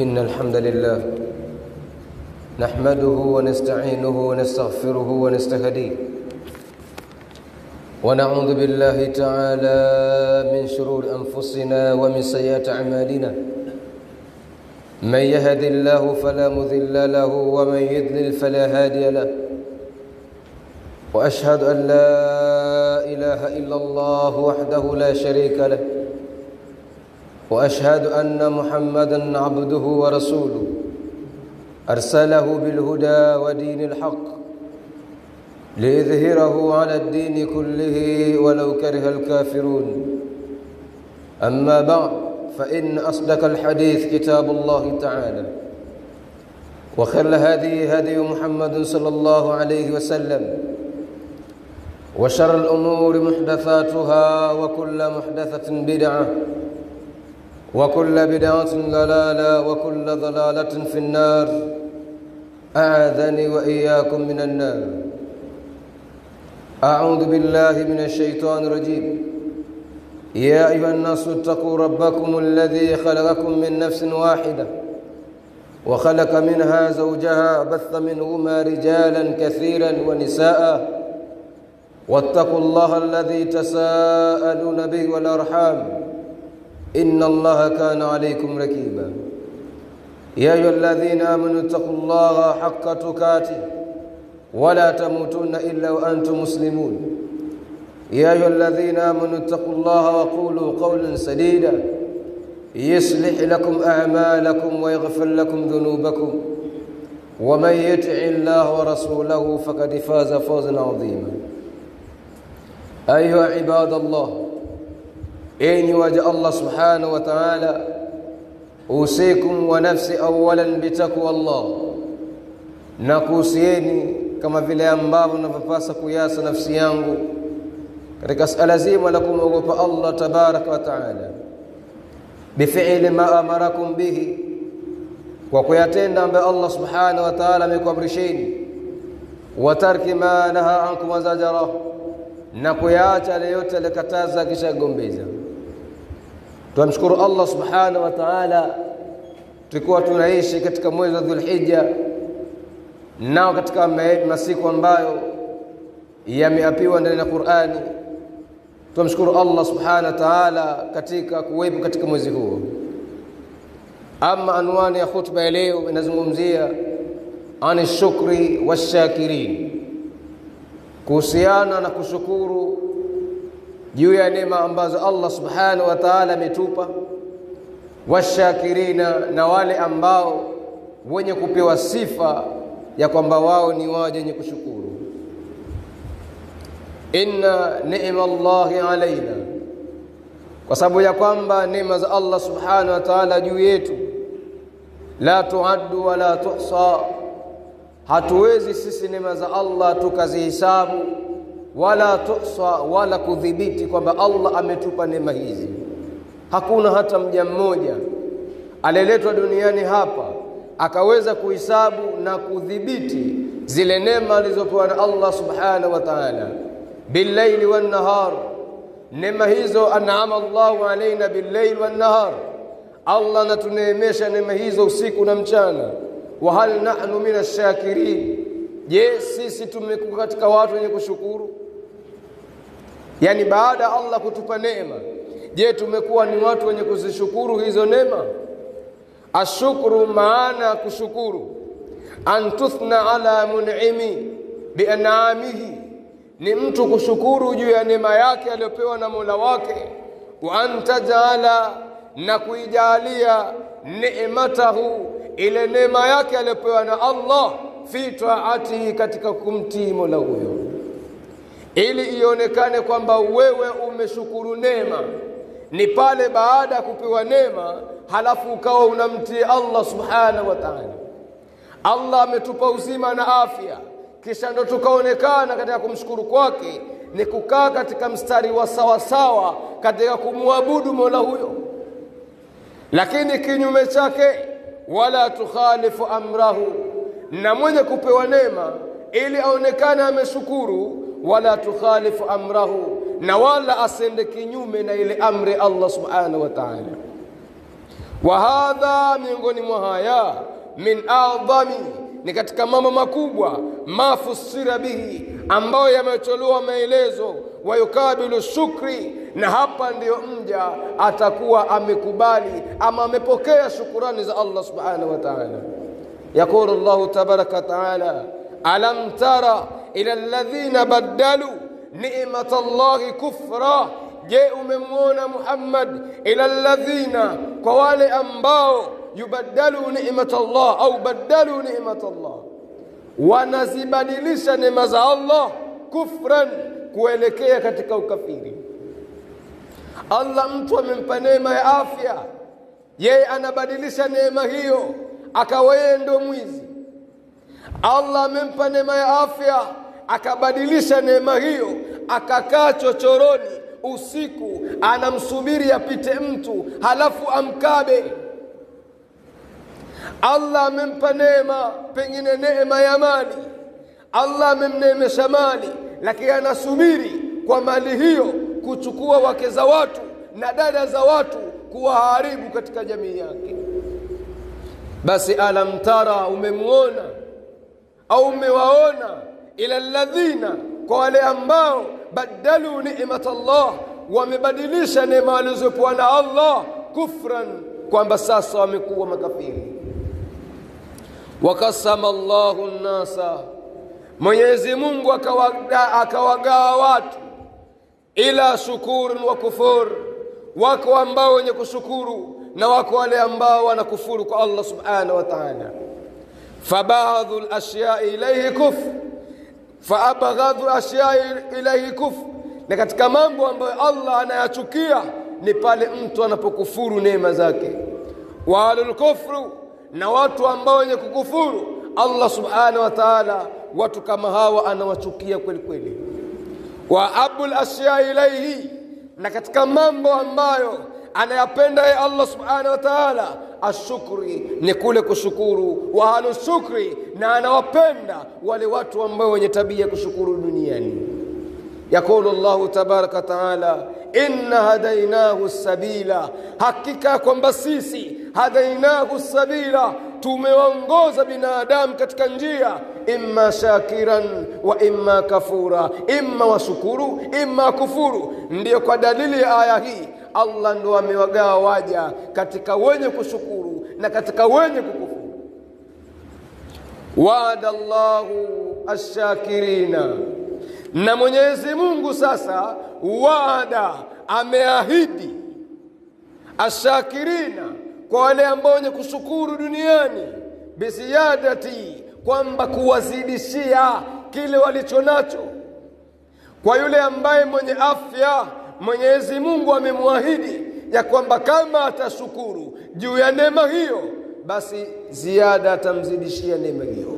إن الحمد لله نحمده ونستعينه ونستغفره ونستهديه ونعوذ بالله تعالى من شرور أنفسنا ومن سيئات أعمالنا من يهد الله فلا مضل له ومن يضلل فلا هادي له وأشهد أن لا إله إلا الله وحده لا شريك له وأشهد أن محمدًا عبده ورسوله أرسله بالهدى ودين الحق ليظهره على الدين كله ولو كره الكافرون. أما بعد، فإن أصدق الحديث كتاب الله تعالى، وخير الهدي هدي محمد صلى الله عليه وسلم، وشر الأمور محدثاتها، وكل محدثة بدعة، وكل بدعة ضلالة، وكل ضلالة في النار. أعاذني وإياكم من النار. أعوذ بالله من الشيطان الرجيم. يا أيها الناس اتقوا ربكم الذي خلقكم من نفس واحدة وخلق منها زوجها بث منهما رجالا كثيرا ونساء واتقوا الله الذي تساءلون به والأرحام إن الله كان عليكم رقيبا. يا أيها الذين آمنوا اتقوا الله حق تقاته ولا تموتن إلا وأنتم مسلمون. يا أيها الذين آمنوا اتقوا الله وقولوا قولا سديدا يصلح لكم أعمالكم ويغفر لكم ذنوبكم ومن يطع الله ورسوله فقد فاز فوزا عظيما. أيها عباد الله، enyi waja Allah subhanahu wa ta'ala, usikum wa nafsi awalan bitaqwa Allah, na kuhusieni kama vile ambavyo ninavyopasa kuyasa nafsi yangu katika suala zima la kumwogopa Allah tabaraka wa ta'ala, bifi'li ma amarakum bihi, kwa kuyatenda ambayo Allah subhanahu wa ta'ala amekuamrisheni, wa tarki ma naha ankum wa zajara, na kuyaacha yale yote alikataza kisha gombeza. Tunamshukuru Allah subhanahu wa ta'ala tukiwa tunaishi katika mwezi wa Dhulhijja, nao katika masiku ambayo yameapiwa ndani ya Qur'ani. Tunamshukuru Allah subhanahu wa ta'ala katika kuwepo katika mwezi huo. Ama anwani ya khutba ya leo inazungumzia ani shukri washakirin, kuhusiana na kushukuru juu ya neema ambazo Allah subhanahu wa ta'ala ametupa, washakirina, na wale ambao wenye kupewa sifa ya kwamba wao ni waja wenye kushukuru. Inna ni'ma Allahi alaina, kwa sababu ya kwamba neema za Allah subhanahu wa ta'ala juu yetu, la tuaddu wala tuhsa, hatuwezi sisi neema za Allah tukazihisabu wala tuhsa wala kudhibiti kwamba Allah ametupa neema hizi. Hakuna hata mja mmoja aliyeletwa duniani hapa akaweza kuhisabu na kudhibiti zile neema alizopewa na Allah subhanahu wa ta'ala. Billaili wan nahar, neema hizo an'ama Allahu alaina billaili wan nahar, Allah anatuneemesha neema hizo usiku na mchana. Wa hal nahnu minashakirin, je, sisi tumekuwa katika watu wenye kushukuru? Yani baada Allah kutupa neema, je, tumekuwa ni watu wenye kuzishukuru hizo neema? Ashukuru, maana kushukuru, antuthna ala mun'imi bian'amihi, ni mtu kushukuru juu ya neema yake aliyopewa na Mola wake, wa antajala, na kuijalia neematahu, ile neema yake aliyopewa na Allah, fi taatihi, katika kumtii Mola huyo, ili ionekane kwamba wewe umeshukuru neema. Ni pale baada ya kupewa neema halafu ukawa unamtii Allah subhanahu wa ta'ala. Allah ametupa uzima na afya, kisha ndo tukaonekana katika kumshukuru kwake ni kukaa katika mstari wa sawa sawa katika kumwabudu Mola huyo. Lakini kinyume chake, wala tukhalifu amrahu, na mwenye kupewa neema ili aonekane ameshukuru, wala tukhalifu amrahu, na wala asende kinyume na ile amri Allah subhanahu wa ta'ala. Wa hadha, miongoni mwa haya, min a'dhami, ni katika mambo makubwa, ma fusira bihi, ambayo yametolewa maelezo, wa yukabilu shukri, na hapa ndiyo mja atakuwa amekubali ama amepokea shukurani za Allah subhanahu wa ta'ala. Yaqulu Allah tabaraka ta'ala, alam tara ila alladhina baddalu ni'mata Allahi kufra. Je, umemwona Muhammad, ila alladhina, kwa wale ambao yubaddalu ni'mata Allah au baddalu ni'mata Allah, wanazibadilisha neema za Allah kufran, kuelekea katika ukafiri. Allah mtu amempa neema ya afya, yeye anabadilisha neema hiyo akawa yeye ndo mwizi. Allah amempa neema ya afya, akabadilisha neema hiyo akakaa chochoroni usiku anamsubiri apite mtu halafu amkabe. Allah amempa neema, pengine neema ya mali, Allah amemneemesha mali, lakini anasubiri kwa mali hiyo kuchukua wake za watu na dada za watu kuwaharibu katika jamii yake. Basi alam tara, umemuona au umewaona, ila alladhina, kwa wale ambao badalu ni'mat Allah, wamebadilisha neema walizopewa na Allah kufran, kwamba sasa wamekuwa makafiri. Wakasama Allahu nnasa, Mwenyezi Mungu akawagawa watu ila shukurun wa kufur, wako ambao wenye kushukuru na wako wale ambao wanakufuru kwa Allah subhanahu wa ta'ala. Fabaadhu al-ashya'i ilayhi kufr, faabghadhu ashya'i ilayhi kufr, na katika mambo ambayo Allah anayachukia ni pale mtu anapokufuru neema zake. Wa alul kufru, na watu ambao wenye kukufuru Allah subhanahu wa ta'ala, watu kama hawa anawachukia kweli kweli. Wa abul ashya ilayhi, na katika mambo ambayo anayapenda ya Allah subhanahu wa ta'ala, ashukri, ni kule kushukuru. Wa halu shukri, na anawapenda wale watu ambao wenye tabia kushukuru duniani. Yakulu Allah tabaraka ta'ala, inna hadainahu sabila, hakika kwamba sisi hadainahu sabila, tumewaongoza binadamu katika njia, imma shakiran wa imma kafura, imma washukuru imma kufuru. Ndiyo kwa dalili ya aya hii Allah ndo amewagawa waja katika wenye kushukuru na katika wenye kukufuru. Wa'ada Allahu ash-shakirina, na Mwenyezi Mungu sasa waada, ameahidi ashakirina, kwa wale ambao wenye kushukuru duniani, bisiyadati, kwamba kuwazidishia kile walichonacho. Kwa yule ambaye mwenye afya, Mwenyezi Mungu amemwahidi ya kwamba kama atashukuru juu ya neema hiyo, basi ziada atamzidishia neema hiyo.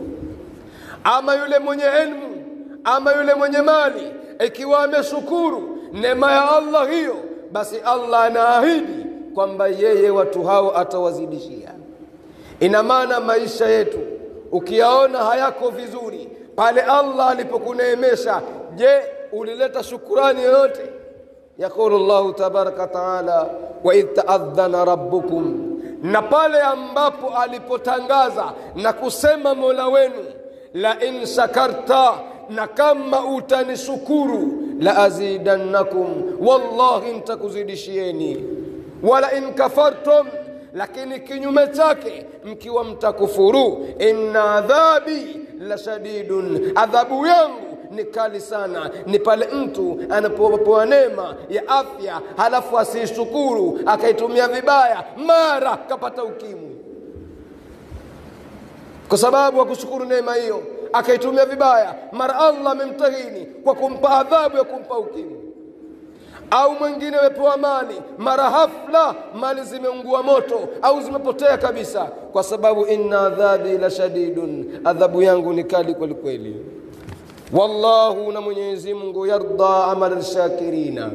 Ama yule mwenye elimu, ama yule mwenye mali, ikiwa ameshukuru neema ya Allah hiyo, basi Allah anaahidi kwamba yeye watu hao atawazidishia. Ina maana maisha yetu ukiyaona hayako vizuri, pale Allah alipokuneemesha, je, ulileta shukurani yoyote? Yakulu Allahu tabaraka taala, wa idh ta'adhana rabbukum, na pale ambapo alipotangaza na kusema Mola wenu, la in shakarta, na kama utanishukuru, la azidannakum, wallahi nitakuzidishieni, wala in kafartum, lakini kinyume chake mkiwa mtakufuru, inna adhabi la shadidun, adhabu yangu ni kali sana. Ni pale mtu anapopewa neema ya afya halafu asishukuru akaitumia vibaya, mara kapata ukimwi kwa sababu hakushukuru neema hiyo, akaitumia vibaya, mara Allah amemtahini kwa kumpa adhabu ya kumpa ukimwi. Au mwingine amepewa mali, mara hafla mali zimeungua moto au zimepotea kabisa, kwa sababu inna adhabi la shadidun, adhabu yangu ni kali kweli kweli. Wallahu, na Mwenyezi Mungu, yarda amal shakirina,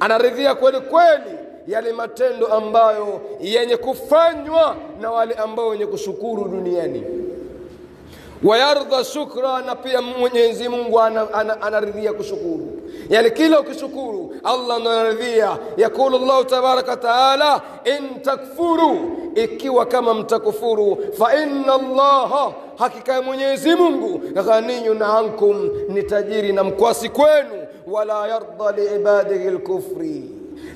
anaridhia kweli kweli yale matendo ambayo yenye kufanywa na wale ambao wenye kushukuru duniani. Wayardha shukra, na pia Mwenyezi Mungu anaridhia kushukuru. Yani kila ukishukuru Allah anaridhia. Yakulu Allah tabaraka taala, in takfuru, ikiwa kama mtakufuru, fa inna Allah, hakika Mwenyezi Mungu ghaniyun ankum, ni tajiri na mkwasi kwenu. Wala yarda liibadihi alkufri,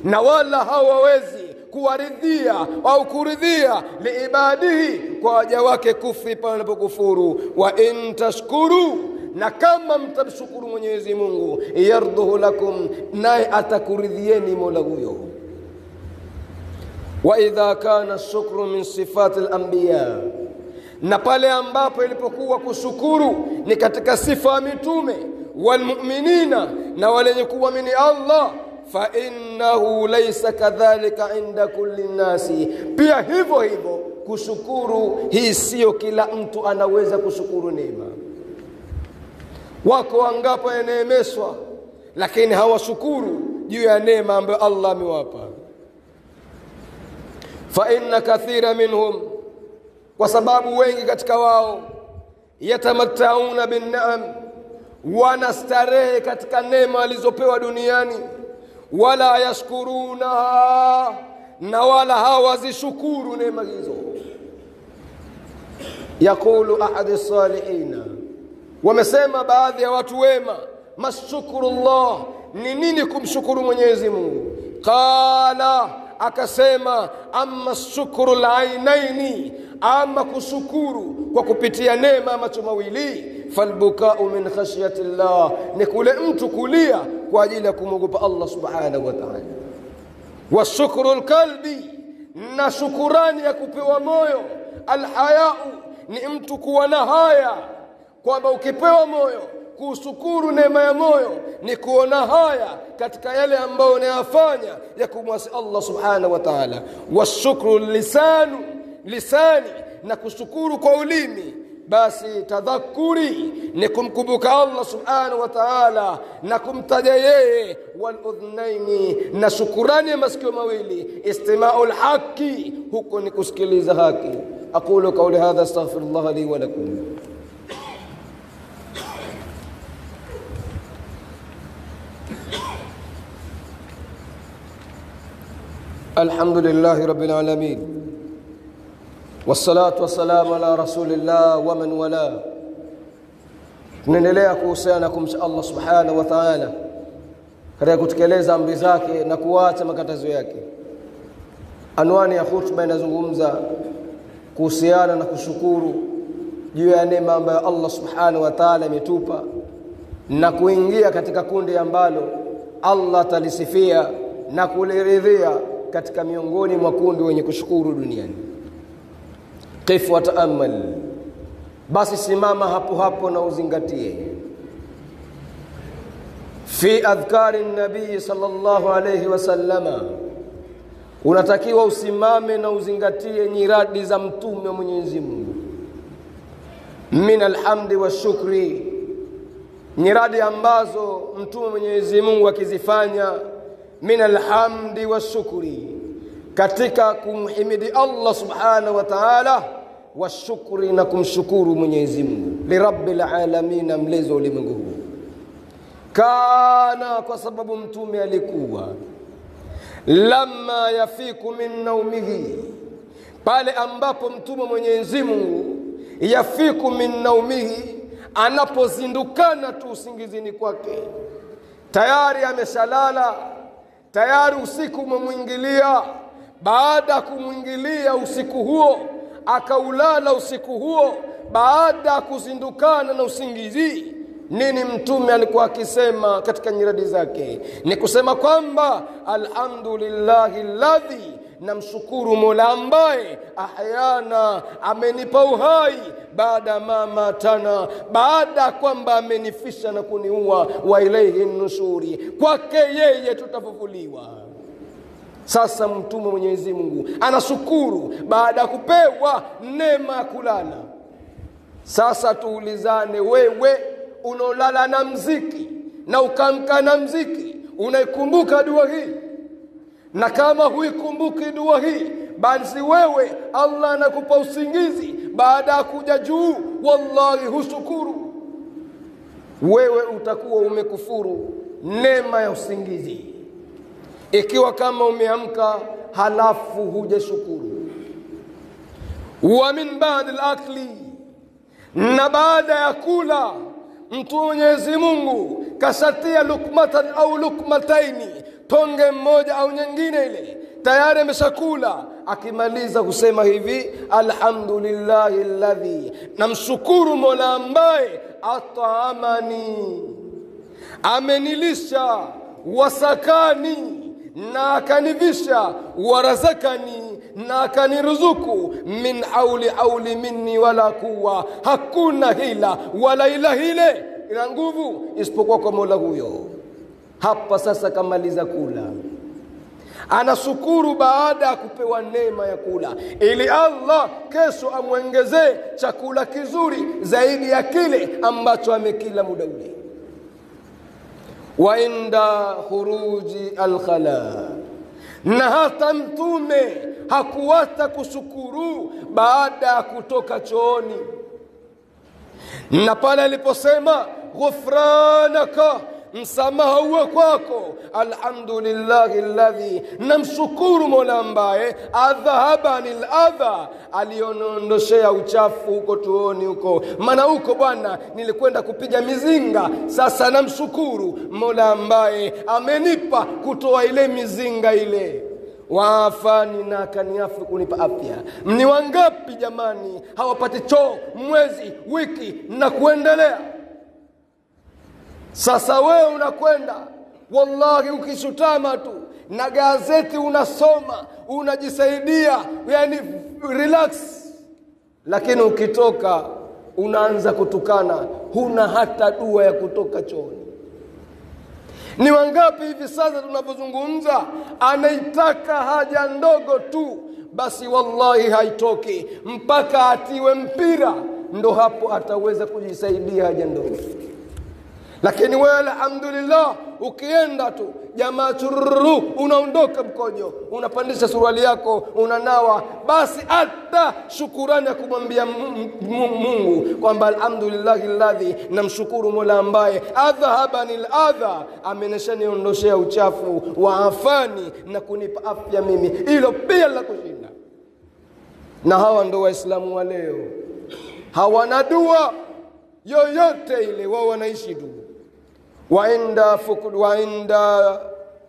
na wala hawawezi kuwaridhia au kuridhia liibadihi, kwa waja wake kufri pale wanapokufuru. Wa in tashkuru, na kama mtamshukuru Mwenyezi Mungu, yarduhu lakum, naye atakuridhieni Mola huyo. Wa idha kana shukru min sifati al-anbiya, na pale ambapo ilipokuwa kushukuru ni katika sifa ya mitume, walmu'minina, na wale wenye kuamini Allah, fa innahu laysa kadhalika inda kulli nasi, pia hivyo hivyo kushukuru hii sio kila mtu anaweza kushukuru neema. Wako wangapi waneemeshwa lakini hawashukuru juu ya neema ambayo Allah amewapa. Fa inna kathira minhum, kwa sababu wengi katika wao, yatamattauna bin ni'am, wanastarehe katika neema walizopewa duniani, wala yashkuruna, na wala hawazishukuru neema hizo. Yakulu ahadi salihina, wamesema baadhi ya watu wema, mashukurullah, ni nini kumshukuru Mwenyezi Mungu? Qala, akasema, amma shukuru alainaini, ama kushukuru kwa kupitia neema macho mawili, falbukau min khashyati llah, ni kule mtu kulia kwa ajili ya kumwogopa Allah subhanahu wa ta'ala. Washukuru alqalbi, na shukurani ya kupewa moyo. Alhayau, ni mtu kuwa na haya, kwamba ukipewa moyo kushukuru neema ya moyo ni kuona haya katika yale ambayo unayafanya ya kumwasi Allah subhanahu wa ta'ala. Washukuru lisanu, lisani, na kushukuru kwa ulimi. Basi tadhakuri ni kumkumbuka Allah subhanahu wa ta'ala na kumtaja yeye. Wal udhnaini, na shukurani ya masikio mawili. Istima'ul haqi, huko ni kusikiliza haki. Aqulu qawli hadha astaghfirullah li wa lakum. الحمد لله رب العالمين، والصلاة والسلام على رسول الله ومن والاه. Tunaendelea kuhusiana kumcha Allah subhanahu wa ta'ala katika kutekeleza amri zake na kuacha makatazo yake. Anwani ya khutba inazungumza kuhusiana na kushukuru juu ya neema ambayo Allah subhanahu wa ta'ala ametupa na kuingia katika kundi ambalo Allah atalisifia na kuliridhia katika miongoni mwa kundi wenye kushukuru duniani. Qif wa ta'ammal, basi simama hapo hapo na uzingatie. Fi adhkari nabii sallallahu alayhi wasallama, unatakiwa usimame na uzingatie nyiradi za mtume wa Mwenyezi Mungu. Min alhamdi wa shukri, nyiradi ambazo mtume Mwenyezi Mungu akizifanya, min alhamdi wa shukri, katika kumhimidi Allah subhanahu wa ta'ala, wa shukri, na kumshukuru Mwenyezi Mungu, li rabbil alamin, mlezi wa ulimwengu huu. Kana, kwa sababu mtume alikuwa lamma yafiku min naumihi, pale ambapo mtume Mwenyezi Mungu yafiku min naumihi, anapozindukana tu usingizini kwake, tayari ameshalala, tayari usiku umemwingilia. Baada kumwingilia usiku huo, akaulala usiku huo, baada kuzindukana na usingizi, nini mtume alikuwa akisema katika nyiradi zake? Ni kusema kwamba alhamdulillahi alladhi, namshukuru Mola ambaye ahyana, amenipa uhai baada mama tana, baada kwamba amenifisha na kuniua, wa ilaihi nushuri, kwake yeye tutafufuliwa. Sasa mtume Mwenyezi Mungu anashukuru baada kupewa neema ya kulala. Sasa tuulizane, wewe unaolala na mziki na ukamka na mziki, unaikumbuka dua hii? Na kama huikumbuki dua hii, basi wewe Allah anakupa usingizi, Baada ya kuja juu wallahi hushukuru. Wewe utakuwa umekufuru neema ya usingizi ikiwa kama umeamka halafu hujashukuru. Wa min ba'd al-akli, na baada ya kula mtu Mwenyezi Mungu kashatia lukmatan au lukmataini, tonge mmoja au nyingine ile, tayari ameshakula. Akimaliza kusema hivi alhamdulillahi alladhi, namshukuru Mola ambaye at'amani, amenilisha, wasakani, na akanivisha, warazakani, na akaniruzuku, min hauli hauli minni wala kuwa, hakuna hila wala ila hile ina nguvu isipokuwa kwa Mola huyo. Hapa sasa kamaliza kula, anashukuru baada ya kupewa neema ya kula, ili Allah kesho amwongezee chakula kizuri zaidi ya kile ambacho amekila muda ule. Wa inda khuruji alkhala, na hata mtume hakuwata kushukuru baada ya kutoka chooni, na pale aliposema ghufranaka, msamaha uwe kwako, alhamdulillahi alladhi, namshukuru Mola ambaye adhahabani aladha, alionondoshea uchafu huko tuoni huko, maana huko bwana nilikwenda kupiga mizinga. Sasa namshukuru Mola ambaye amenipa kutoa ile mizinga ile, waafani na akaniafu kunipa afya. Ni wangapi jamani hawapati choo mwezi, wiki na kuendelea? Sasa wewe unakwenda wallahi ukishutama tu na gazeti unasoma, unajisaidia, yani relax, lakini ukitoka unaanza kutukana, huna hata dua ya kutoka chooni. Ni wangapi hivi sasa tunapozungumza anaitaka haja ndogo tu, basi wallahi haitoki mpaka atiwe mpira, ndo hapo ataweza kujisaidia haja ndogo. Lakini wewe alhamdulillah ukienda tu jamaa chururu, unaondoka mkojo, unapandisha suruali yako, unanawa, basi hata shukurani ya kumwambia Mungu kwamba alhamdulillahi alladhi, namshukuru Mola ambaye adhahabani aladha, amenishaniondoshea uchafu, wa afani, na kunipa afya mimi, hilo pia la kushinda. Na hawa ndo Waislamu wa leo, hawana dua yoyote ile, wao wanaishi tu. Wa inda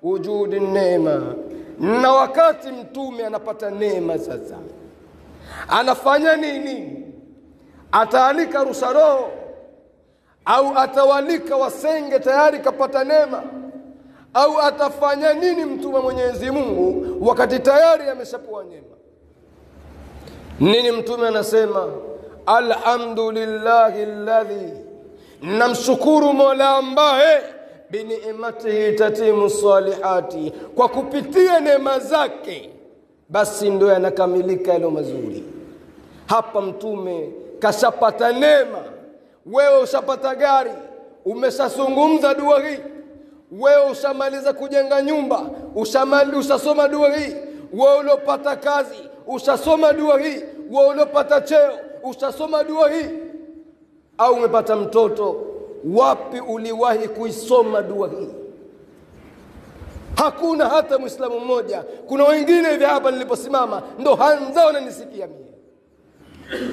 wujudi neema, na wakati mtume anapata neema sasa anafanya nini? Ataalika rusaroho au atawalika wasenge tayari kapata neema? Au atafanya nini mtume Mwenyezi Mungu wakati tayari ameshapewa neema? Nini mtume anasema? Alhamdulillahi alladhi, namshukuru Mola ambaye bini'matihi tatimu salihati, kwa kupitia neema zake basi ndio yanakamilika yale mazuri. Hapa mtume kashapata neema, wewe ushapata gari, umeshazungumza dua hii, wewe ushamaliza kujenga nyumba, ushasoma dua hii, wewe uliopata kazi ushasoma dua hii, wewe uliopata cheo ushasoma dua hii, au umepata mtoto, wapi uliwahi kuisoma dua hii? Hakuna hata Muislamu mmoja. Kuna wengine hivi hapa niliposimama ndo hanza wananisikia mimi.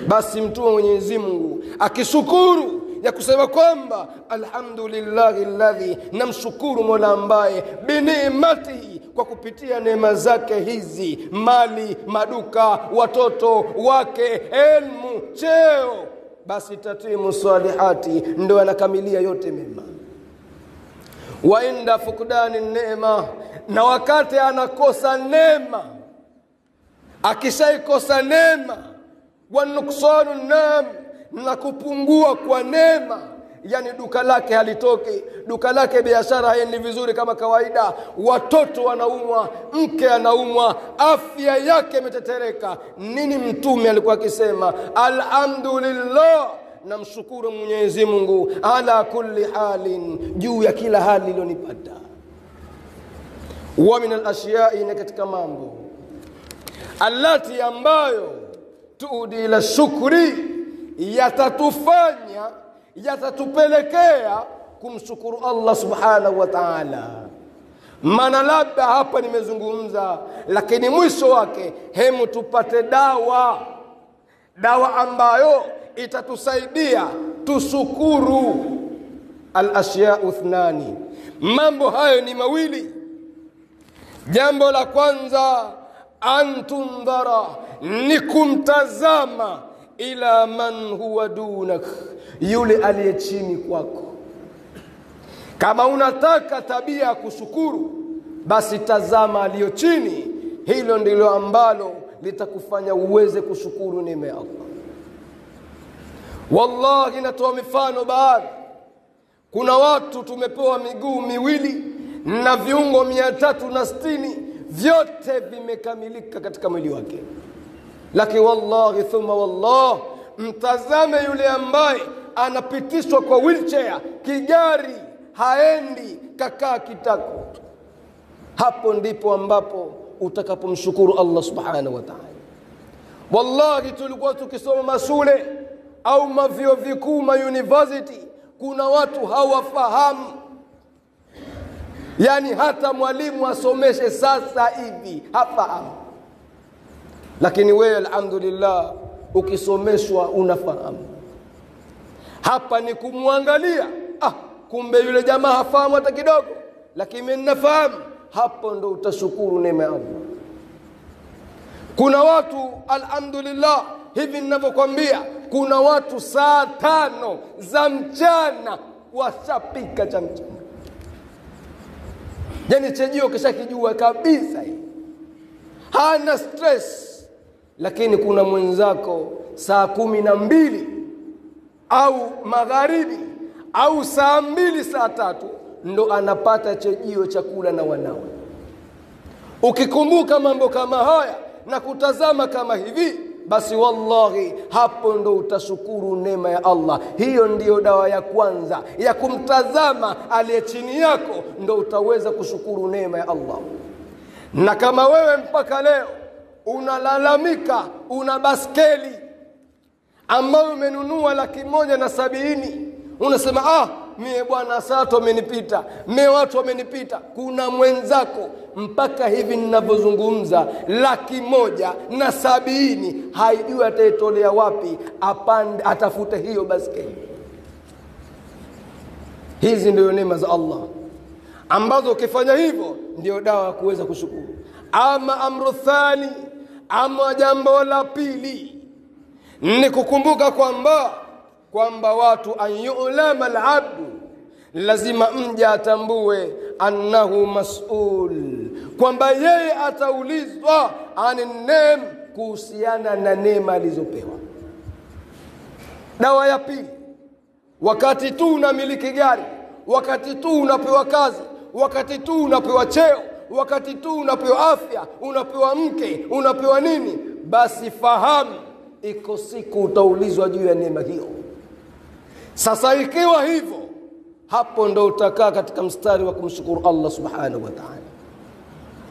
Basi mtume Mwenyezi Mungu akishukuru ya kusema kwamba alhamdulillahi alladhi, namshukuru Mola ambaye bini'matihi, kwa kupitia neema zake hizi, mali, maduka, watoto wake, elimu, cheo, basi tatimu salihati, ndo anakamilia yote mema. Wa inda fukdani neema, na wakati anakosa neema, akishaikosa neema, wa nuksanu nam, na kupungua kwa neema, yani duka lake halitoki, duka lake biashara haendi vizuri kama kawaida, watoto wanaumwa, mke anaumwa, afya yake imetetereka. Nini mtume alikuwa akisema? Alhamdulillah, namshukuru Mwenyezi Mungu ala kulli halin, juu ya kila hali iliyonipata. Wa min al-ashiya'i, na katika mambo allati ambayo Tuudi ila shukri, yatatufanya, yatatupelekea kumshukuru Allah subhanahu wa ta'ala. Maana labda hapa nimezungumza, lakini mwisho wake hemu tupate dawa, dawa ambayo itatusaidia tushukuru. Al-ashya'u ithnani, mambo hayo ni mawili. Jambo la kwanza, antundhara, ni kumtazama ila man huwa dunak, yule aliye chini kwako. Kama unataka tabia ya kushukuru, basi tazama aliyo chini. Hilo ndilo ambalo litakufanya uweze kushukuru neema ya Allah. Wallahi, natoa mifano baadhi. Kuna watu tumepewa miguu miwili na viungo 360, vyote vimekamilika katika mwili wake, lakini wallahi thumma wallah, mtazame yule ambaye anapitishwa kwa wheelchair, kigari, haendi, kakaa kitako. Hapo ndipo ambapo utakapomshukuru Allah subhanahu wa ta'ala. Wallahi, tulikuwa tukisoma mashule au mavyo vikuu, ma university, kuna watu hawafahamu, yani hata mwalimu asomeshe sasa hivi hafahamu. Lakini wewe alhamdulillah, ukisomeshwa unafahamu. Hapa ni kumwangalia, ah, kumbe yule jamaa hafahamu hata kidogo, lakini mimi ninafahamu. Hapo ndo utashukuru neema ya Allah. Kuna watu alhamdulillah, hivi ninavyokuambia, kuna watu saa 5 za mchana washapika cha mchana, yani chejio kishakijua kabisa, hana stress. Lakini kuna mwenzako saa 12 au magharibi au saa 2 saa 3 ndo anapata chejio chakula na wanawe. Ukikumbuka mambo kama haya na kutazama kama hivi, basi wallahi hapo ndo utashukuru neema ya Allah. Hiyo ndiyo dawa ya kwanza ya kumtazama aliye chini yako, ndo utaweza kushukuru neema ya Allah. Na kama wewe mpaka leo unalalamika una baskeli ambayo umenunua 170,000, unasema ah, mie bwana sato amenipita, mie watu wamenipita. Kuna mwenzako mpaka hivi ninavyozungumza 170,000 haijui ataitolea wapi, apande atafute hiyo baskeli. Hizi ndio neema za Allah ambazo ukifanya hivyo ndio dawa ya kuweza kushukuru. Ama amru thani, ama jambo la pili, ni kukumbuka kwamba watu an yu'lama al-abdu, lazima mja atambue annahu mas'ul, kwamba yeye ataulizwa anin nem, kuhusiana na neema alizopewa. Dawa ya pili, wakati tu unamiliki gari, wakati tu unapewa kazi, wakati tu unapewa cheo, wakati tu unapewa afya, unapewa mke, unapewa nini, basi fahamu iko siku utaulizwa juu ya neema hiyo. Sasa ikiwa hivyo, hapo ndo utakaa katika mstari wa kumshukuru Allah subhanahu wa ta'ala.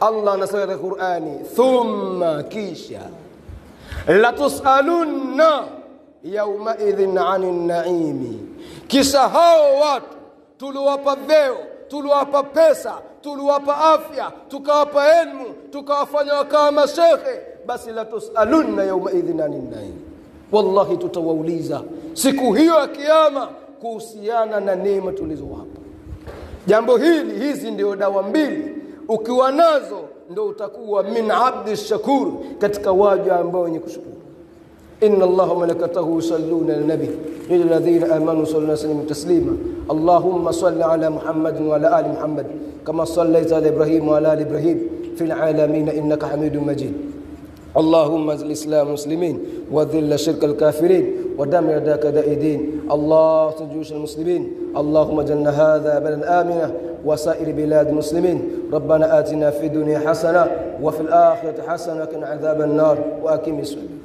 Allah anasema katika Qur'ani, thumma, kisha, latusalunna yawma idhin 'anil na'imi, kisha hao watu tuliwapa vyeo, tuliwapa pesa, tuliwapa afya, tukawapa elimu, tukawafanya wakawa mashehe, basi latusalunna yawma idhin 'anil na'im, wallahi tutawauliza siku hiyo ya kiyama kuhusiana na neema tulizowapa. Jambo hili, hizi ndio dawa mbili, ukiwa nazo ndio utakuwa min abdi shakur, katika waja ambao wenye kushukuru. Inna Allaha wa malaikatahu yusalluna ala nabi ya alladhina amanu sallu alayhi wa taslima. Allahumma salli ala Muhammad wa ala ali Muhammad kama sallaita ala Ibrahim wa ala ali Ibrahim fil alamin innaka Hamidum Majid. اللهم اعز الاسلام والمسلمين وذل شرك الكافرين ودمر اعداءك اعداء الدين. اللهم جيوش المسلمين، اللهم اجعلنا هذا بلدا امنا وسائر بلاد المسلمين. ربنا آتنا في الدنيا حسنه وفي الاخره حسنه وقنا عذاب النار. واقم الصلاه.